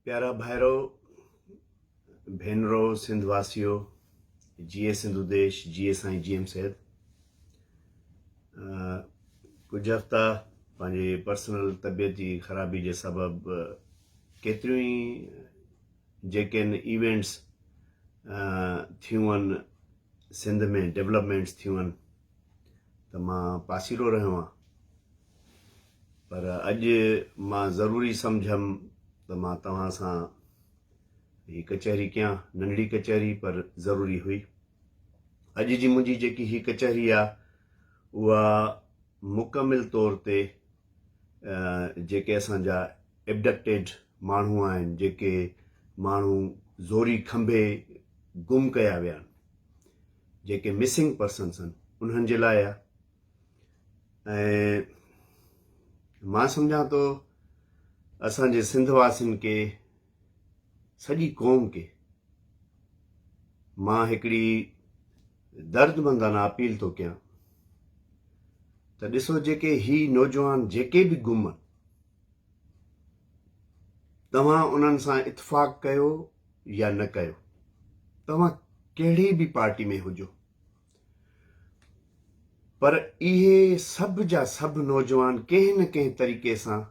پيارا ڀائرو، ڀينرو، سنڌ واسيو، جيئي سنڌو ديش، جيئي سائين جي ايم سيد. ڪجهه هفتا پنهنجي پرسنل طبيعت جي خرابي جي سبب ڪيتريون ئي جيڪي ايونٽس ٿيون آهن سنڌ ۾ ڊولپمينٽس ٿيون آهن ته مان پاسيرو رهيو آهيان پر اڄ مان ضروري سمجهيم ته مان توهان سان هي ڪچهري ڪيان، ننڍڙي ڪچهري پر ضروري هئي. اڄ جي منهنجي جيڪي هي ڪچهري آ اها مڪمل طور تي جيڪي اسان جا ابڊڪٽيڊ ماڻهو آهن، جيڪي ماڻهو زوري کنڀي گم ڪيا ويا آهن، جيڪي مسنگ پرسنس آهن انهن جي لاء آ. ۽ مان سمجهان ٿو اسان جي سنڌ واسين کي سڄي قوم کي مان هڪڙي دردمندانه اپيل ٿو ڪيان ته ڏسو جيڪي هي نوجوان جيڪي به گم آهن توهان انهن سان اتفاق ڪيو يا نه ڪيو توهان ڪهڙي به پارٽي ۾ هجو پر اهي سڀ جا سڀ نوجوان ڪنهن نه ڪنهن طريقي سان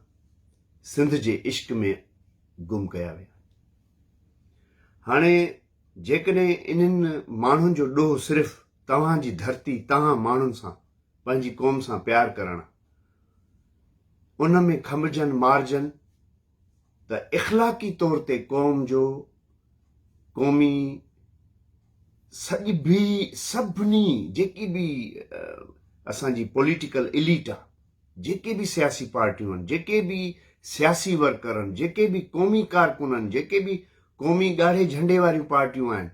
سنڌ جي عشق ۾ گم ڪيا ويا. هاڻي جيڪڏهن انهن ماڻهن جو ڏوهه صرف توهان جي ڌرتي، توهان ماڻهن سان، پنهنجي قوم سان پيار ڪرڻ آ، ان ۾ کنڀجن مارجن ته اخلاقي طور تي قوم جو قومي سڄي سڀني جيڪي به اسان جي پوليٽيڪل اليٽ آ، جيڪي به سياسي پارٽيون آهن، جيڪي به سياسي ورڪر آهن، جيڪي به قومي ڪارڪن آهن، جيڪي به قومي ڳاڙهي جهنڊي واريون پارٽيون آهن،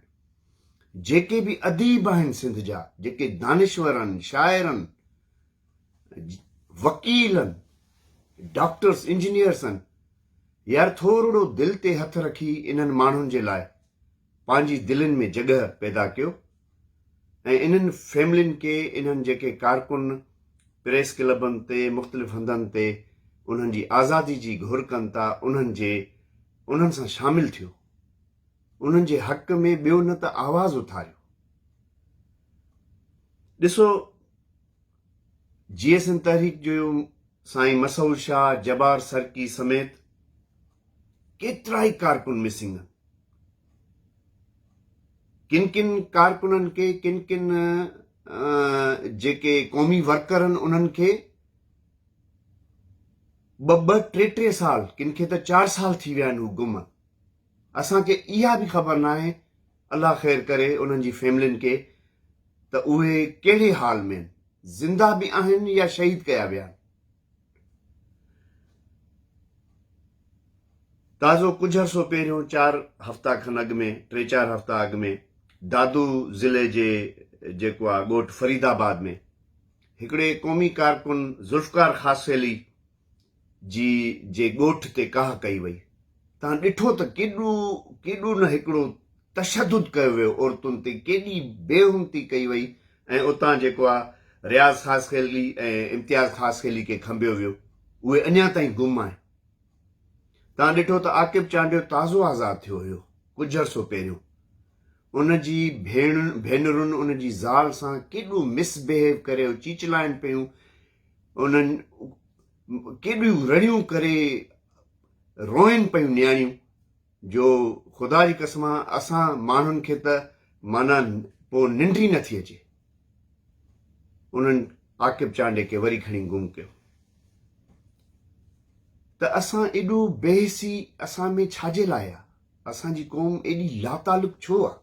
جيڪي به اديب آهن سنڌ جا، جيڪي دانشور آهن، شاعر آهن، وڪيل آهن، ڊاڪٽرس، انجنيئرس آهن، يار ٿورڙو دل تي هٿ رکي انهن ماڻهن جي لاء پنهنجي دلين ۾ جڳهه پيدا ڪيو ۽ انهن فيملين کي انهن جيڪي ڪارڪن پريس ڪلبن تي مختلف هنڌن تي انهن جي آزادي جي گهر ڪن ٿا انهن جي انهن سان شامل ٿيو انهن جي حق ۾ ٻيو نه ته آواز اٿاريو ڏسو جي ايس اين تحريڪ جو سائين مسعود شاهه، جبار سرڪي سميت ڪيترائي ڪارڪن مسنگ آهن. ڪن ڪن ڪارڪنن کي ڪن ڪن جيڪي قومي ورڪر آهن انهن کي ٻه ٻه ٽي ٽي سال ڪن کي ته چار سال ٿي ويا آهن هو گم آهن. اسان کي اها به خبر ناهي الله خير ڪري انهن جي فيملين کي ته اهي ڪهڙي حال ۾ آهن، زنده به آهن يا شهيد ڪيا ويا آهن. تازو ڪجهه عرصو پهريون چار هفتا کن اڳ ۾ ٽي چار هفتا اڳ ۾ دادو ضلعي جي جيڪو آ ڳوٺ فريد آباد ۾ هڪڙي قومي ڪارڪن ذوالفقار خاصخيلي جي جي ڳوٺ تي ڪاهه ڪئي وئي. تان ڏٺو ته ڪيڏو ڪيڏو نه هڪڙو تشدد ڪيو ويو عورتن تي ڪيڏي بي حرمتي ڪئي وئي ۽ اتان جيڪو آ رياض خاصخيلي ۽ امتياز خاصخيلي کي کنڀيو ويو اهي اڃا تائين گم آهن. تان ڏٺو ته عاقب چانڊيو تازو آزاد ٿيو هيو ڪجهه عرصو پهريون ان جي ڀيڻ ڀينرن ان جي زال سان ڪيڏو مس بيهيو ڪري چيچلائن پيون انهن ڪيڏيون رڙيون ڪري روئن پيون نياڻيون جو خدا جي قسم اسان ماڻهن کي ته معنيٰ پوء ننڊ ئي نٿي اچي. انهن عاقب چانڊيي کي وري کڻي گم ڪيو ته اسان ايڏو بي حسي اسان ۾ ڇا جي لاء آ؟ اسان جي قوم ايڏي لاتعلق ڇو آ؟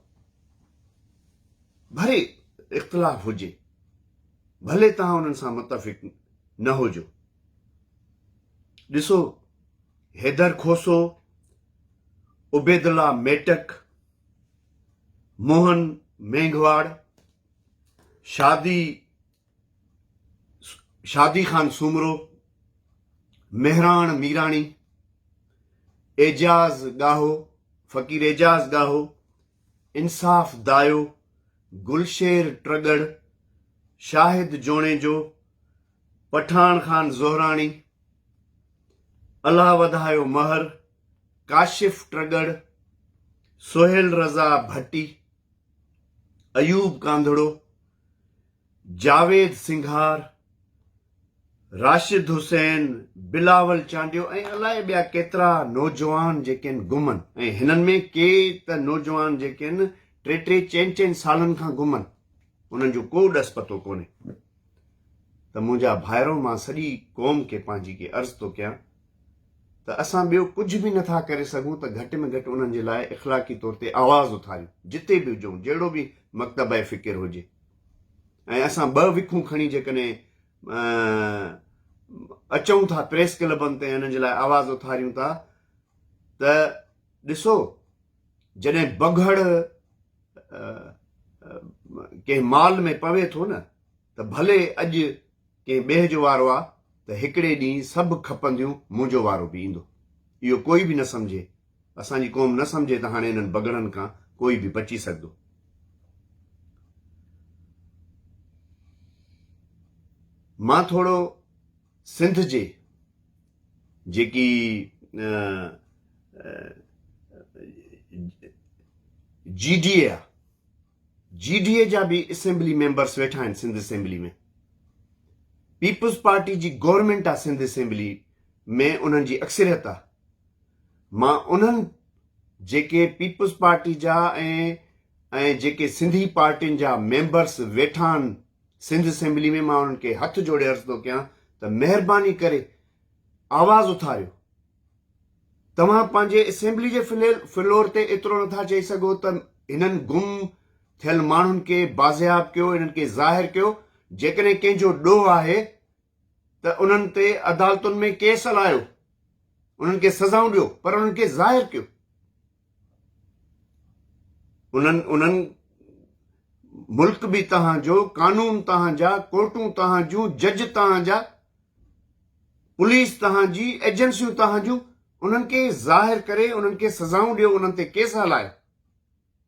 ڀلي اختلاف هجي ڀلي توهان انهن سان متفق نه هجو. ڏسو حيدر کوسو، عبيدالله ميٽڪ، موهن مينگهواڙ، شادي شادي خان سومرو، مهراڻ ميراڻي، اعجاز ڳاهو، فقير اعجاز ڳاهو، انصاف دايو، گلشير ٽڳڙ، شاهد جوڻيجو، پٺاڻ خان زهراڻي، الله وڌايو مهر، ڪاشف ٽڳڙ، سهيل رضا ڀٽي، ايوب ڪانڌڙو، جاويد سنگهار، راشد حسين، بلاول چانڊيو ۽ الائي ٻيا ڪيترا نوجوان جيڪي آهن گم آهن ۽ هنن ۾ ڪي ته نوجوان جيڪي آهن ٽي ٽي چئن چئن سالن کان گم آهن انهن جو ڪو ڏس پتو ڪونهي ته منهنجا ڀائرو مان سڄي قوم کي پنهنجي کي عرض ٿو ڪيان ته اسان ٻيو ڪجهه به نٿا ڪري سگهون ته گهٽ ۾ گهٽ انهن جي لاء اخلاقي طور تي آواز اٿاريون جتي به هجون جهڙو به مڪتبه فڪر هجي ۽ اسان ٻه وکون کڻي جيڪڏهن اچون ٿا پريس ڪلبن تي انهن جي لاء آواز اٿاريون ٿا ته ڏسو جڏهن بگهڙ ڪنهن مال ۾ پوي ٿو نه ته ڀلي اڄ ڪنهن ٻئي جو وارو آ ته هڪڙي ڏينهن سڀ کپنديون منهنجو وارو به ايندو. اهو ڪوئي به نه سمجهي، اسان جي قوم نه سمجهي ته هاڻي انهن بگهڙن کان ڪوئي به بچي سگهندو. مان ٿورو سنڌ جي جيڪي جي ڊي اي آ، جي ڊي اي جا به اسيمبلي ميمبرس ويٺا آهن سنڌ اسيمبلي ۾، پيپلز پارٽي جي گورنمينٽ آ سنڌ اسيمبلي ۾ انهن جي اڪثريت آ، مان انهن جيڪي پيپلز پارٽي جا ۽ ۽ جيڪي سنڌي پارٽين جا ميمبرس ويٺا آهن سنڌ اسيمبلي ۾ مان انهن کي هٿ جوڙي عرض ٿو ڪيان ته مهرباني ڪري آواز اٿاريو. توهان پنهنجي اسيمبلي جي فلور تي ايترو نٿا چئي سگهو ته هنن گم ٿيل ماڻهن کي بازياب ڪيو، انهن کي ظاهر ڪيو، جيڪڏهن ڪنهن جو ڏوهه آهي ته انهن تي عدالتن ۾ ڪيس هلايو، انهن کي سزائون ڏيو پر انهن کي ظاهر ڪيو. انهن انهن ملڪ به توهان جو، قانون توهان جا، ڪورٽون توهان جون، جج توهان جا، پوليس توهان جي، ايجنسيون توهان جون، انهن کي ظاهر ڪري انهن کي سزائون ڏيو، انهن تي ڪيس هلايو،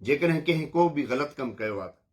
جيڪڏهن ڪنهن ڪو به غلط ڪم ڪيو آهي ته.